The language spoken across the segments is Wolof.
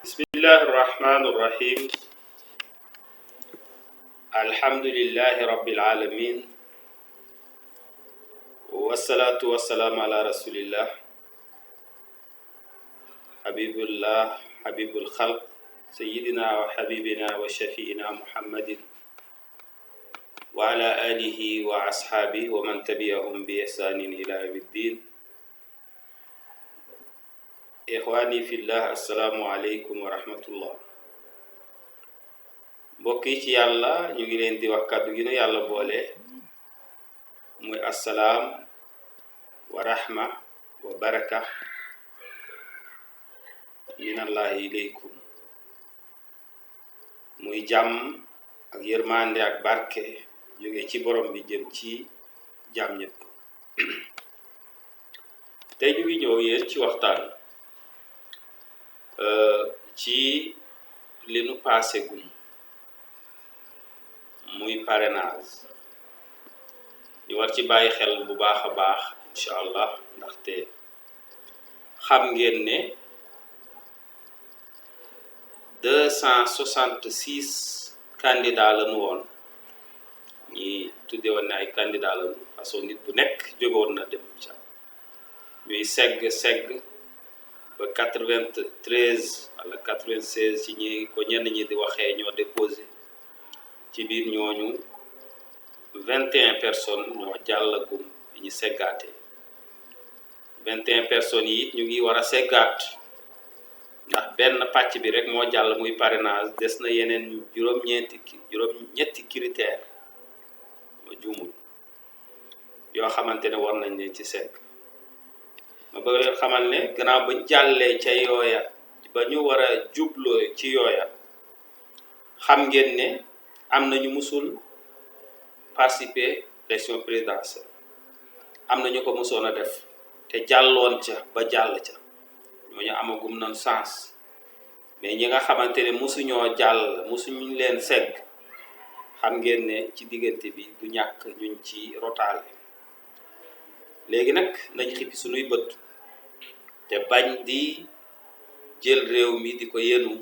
بسم الله الرحمن الرحيم. الحمد لله رب العالمين، والصلاة والسلام على رسول الله حبيب الله حبيب الخلق سيدنا وحبيبنا وشفينا محمد وعلى آله وأصحابه ومن تبعهم بإحسان إلى يوم الدين. إخواني في الله، السلام عليكم ورحمة الله. mbokk yi ci yàlla ñu ngi leen di wax kàddu gi nu yàlla boole muy assalaam wa rahma wa baraka minallahi ilaykum, muy jàmm ak yërmande ak barke jóge ci borom bi jëm ci jàmm ñëpp. tey ñu ngi ñëw yéen ci waxtaan ci li nu passé gum muy parrainage. ñu war ci bàyyi xel bu baax a baax incha allah, ndaxte xam ngeen ne 266 candidats la nu woon, ñi tudde woon ne ay candidats la nu façon nit bu nekk jóge woon na dem ca ñuy segg ba 93 wala 96 ci ñi ko ñenn ñi di waxee ñoo déposé. ci biir ñooñu 21 personnes ñoo jàllagum bi ñu seggaatee. 21 personnes yi it ñu ngi war a seggaat, ndax benn pàcc bi rek moo jàll muy parrainage. des na yeneen juróom-ñetti critère ma juumul yoo xamante ne war nañ leen ci segg. ma bëgg leen xamal ne gannaaw ba jàllee ca yooya ba ñu war a jubloo ci yooya, xam ngeen ne am na ñu musul participer élection présidentielle, am na ñu ko musoon a def te jàlloon ca ba jàll ca, ñooñu amagum nañ sens. mais ñi nga xamante ne musuñoo jàll, musuñu leen segg, xam ngeen ne ci diggante bi du ñàkk ñuñ ci rotaale. léegi nag nañ xippi suñuy bët te bañ di jël réew mi di ko yenu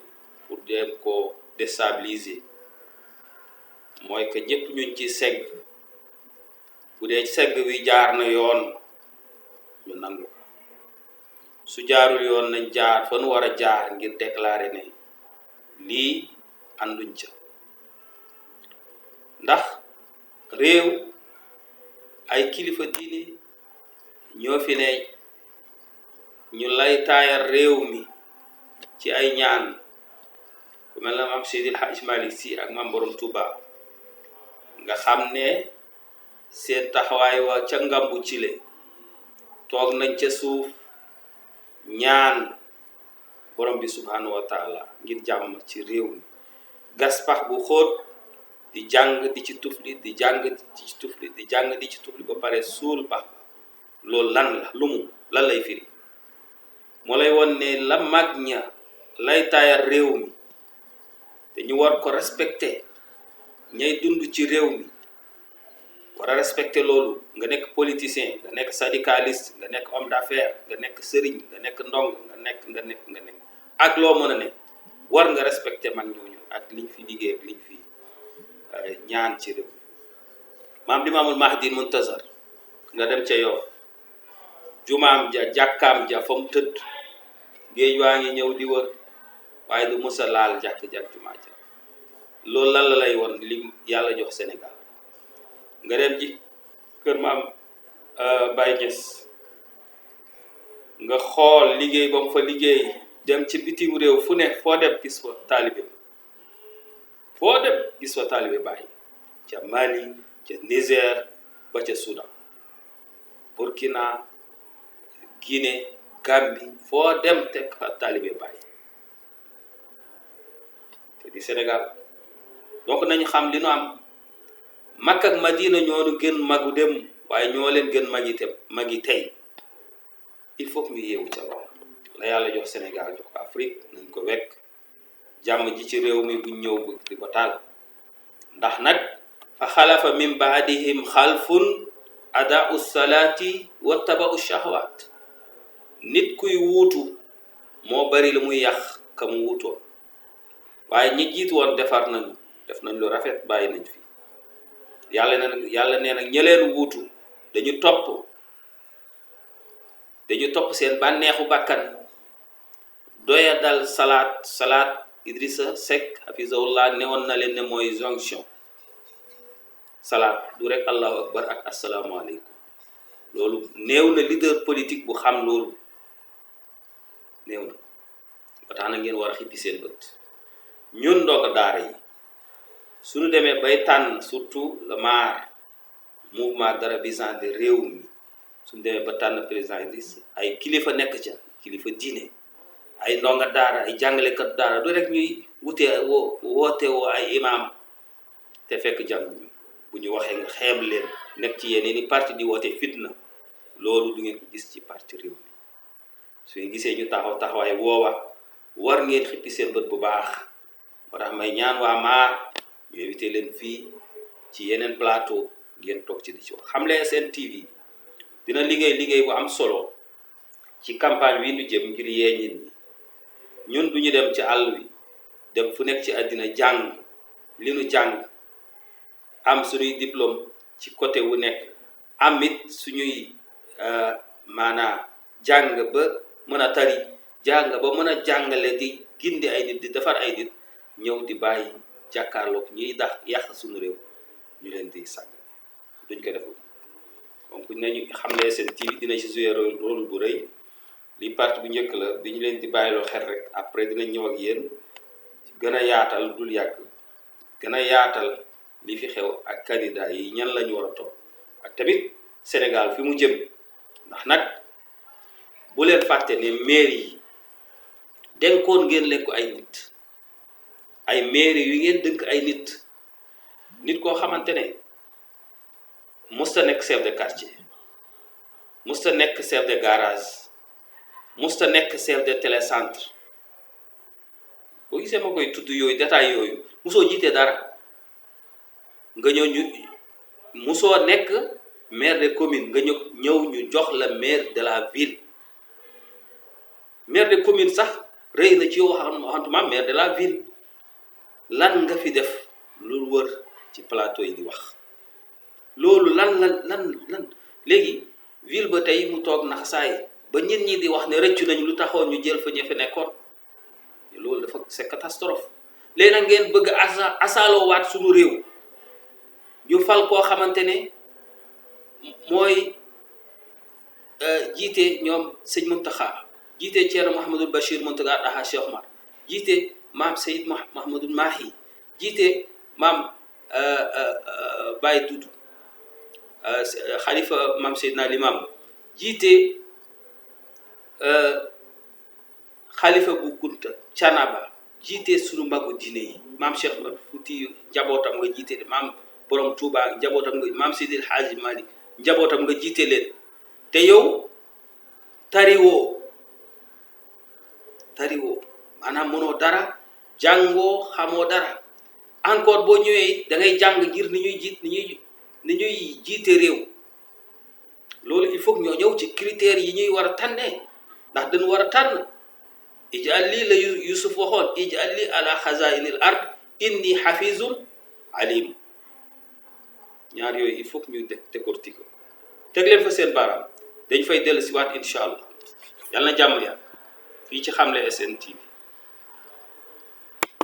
pour dem ko déstabiliser. mooy que ñëpp ñuñ ci segg, bu dee segg wi jaar na yoon ñu nangu ko, su jaarul yoon nañ jaar fa nu war a jaar ngir déclarer ne lii ànduñ ca. ndax réew ay kilifa diine ñoo fi ne ñu lay taayal réew mi ci ay ñaan, ku mel na maam Seydil Hadj Malick Sy ak maam Borom Touba, nga xam ne seen taxawaay wa ca ngambu cile toog nañ ca suuf ñaan borom bi subhanahu wa taala ngir jàmm ci réew mi. gas pax bu xóot di jàng di ci tufli, di jàng di ci tufli, di jàng di ci tufli ba pare suul pax ba. loolu lan la, lan lay firi? moo lay won ne la mag ña lay taayal réew mi te ñu war ko respecté. ñay dund ci réew mi war a respecté loolu. nga nekk politicien, nga nekk syndicaliste, nga nekk homme d'affaires, nga nekk sëriñ, nga nekk ndong, nga nekk ak loo mën a ne, war nga respecté mag ñooñu ak liñ fi liggéey ak liñ fi ñaan ci réew mi. maam Limaamul Mahdi Muntazar nga dem ca Yoff, jumaam ja jàkkaam ja fa mu tëdd, géej waa ngi ñëw di wër waaye du musa laal jàkk jumaa ja. loolu lan la lay won li yàlla jox Sénégal. nga dem ji kër maam Baye Niass nga xool liggéey ba mu fa liggéey, dem ci bitim réew fu ne foo dem gis fa taalibe, foo dem gis fa taalibe Baye, ca Mali, ca Niger ba ca Soudan, Burkina, Guinée, Gambie, foo dem teg fa taalibe Baye te di Sénégal. donc nañu xam li nu am. Makka ak Madina ñoonu gën magu dem, waaye ñoo leen gën magi tey. il faut que ñu yeewu ca lool la yàlla jox Sénégal jox ko Afrique nañ ko wekk. jàmm ji ci réew mi buñ ñëw di ko taal. ndax nag fa xalafa min baadihim xalfun adaau salaati wattabau shahwaat. nit kuy wuutu moo bari lu muy yàq ka mu wutoon waaye ñi jiitu woon def nañ lu rafet bàyyi nañ fi yàlla nee na ña leen wuutu dañu topp seen bànneexu bàkkan doya dal salaat Idrissa Seck hafizahullah newoon na leen ne mooy jonction salaat du rek allahu akbar ak asalaamaaleykum loolu néew na leader politique bu xam loolu néew na ba tax na ngeen war a xippi seen bët ñun ndongo daara yi suñu demee bay tànn surtout le MAR mouvement d'arabisant de réew mi suñu demee ba tànn président Idriss ay kilifa nekk ca kilifa diine ay ndongo daara ay jàngalekat daara du rek ñuy woote woo ay imaam te fekk jànguñu bu ñu waxee nga xeeb leen nekk ci yeneen i parti di woote fitna loolu du ngeen ko gis ci parti réew mi suñu gisee ñu taxawaay woowa war ngeen xippi seen bët bu baax moo tax may ñaan waa MAR ñu invité leen fii ci yeneen plateau ngeen toog ci di ci wax Xamle SN TV dina liggéey bu am solo ci campagne wi ñu jëm ngir yee nit ñi ñun duñu dem ci àll wi dem fu nekk ci àddina jàng li nu jàng am suñuy diplôme ci côté wu nekk am it suñuy maanaa jàng ba mën a tari jàng ba mën a jàngale di gindi ay nit di defar ay nit ñëw di bàyyi jàkkaarloog ñuy yàq suñu réew ñu leen di sàgg duñ ko deful donc nañu Xamle SN TV dina ci jouer rôle bu rëy li partie bu njëkk la bi ñu leen di bàyyiloo xel rek après dinañ ñëw ak yéen gën a yaatal dul yàgg gën a yaatal li fi xew ak candidat yi ñan lañu war a topp ak tamit Sénégal fi mu jëm ndax nag bu leen fàtte ne maire yi dénkoon ngeen leen ko ay nit ay maire yu ngeen dënk ay nit koo xamante ne musta nekk chef de quartier musta nekk chef de garage musta nekk chef de télécentre boo gisee ma koy tudd yooyu détail yooyu musoo jiite dara nga musoo nekk maire de commune nga ñëw ñu jox la maire de la ville maire de commune sax rëy na ci yow waxantuma maire de la ville lan nga fi def lu wër ci plateau yi di wax loolu lan léegi ville ba tey mu toog nax saay ba ñit ñi di wax ne rëccu nañ lu taxoon ñu jël fa ñe fi nekkoon loolu dafa c'est catastrophe léegi nag ngeen bëgg asaaloo waat suñu réew ñu fal koo xamante ne mooy jiite ñoom sëñ Muntaxa jiite Thierno Mouhamadul Bachir Mountaga Daha Cheikh Omar jiite maam Seyd Mahamadul Mahi jiite maam Baye Doudou xalifa maam Seydina Limam jiite xalifa bu Kunta Canaba jiite sunu mbagu diine yi maam Cheikh Omar Fouti njabootam nga jiite maam borom Touba njabootam nga maam Seydil Hadji Malick njabootam nga jiite leen te yow tariwoo maanaam mënoo dara jàngoo xamoo dara encore boo ñëwee da ngay jàng ngir ni ñuy jiite réew loolu il faut que ñoo ñëw ci critères yi ñuy war a tànnee ndax dañu war a tànn ij'al lii la Yusuf waxoon ij'al lii ala xazainil ard inni xafizun alim ñaar yooyu il faut que ñu décortiquer teg leen fa seen baaraam dañ fay dellu si waat incha allah yàlla na jàmm yàlla fii ci Xamle SN TV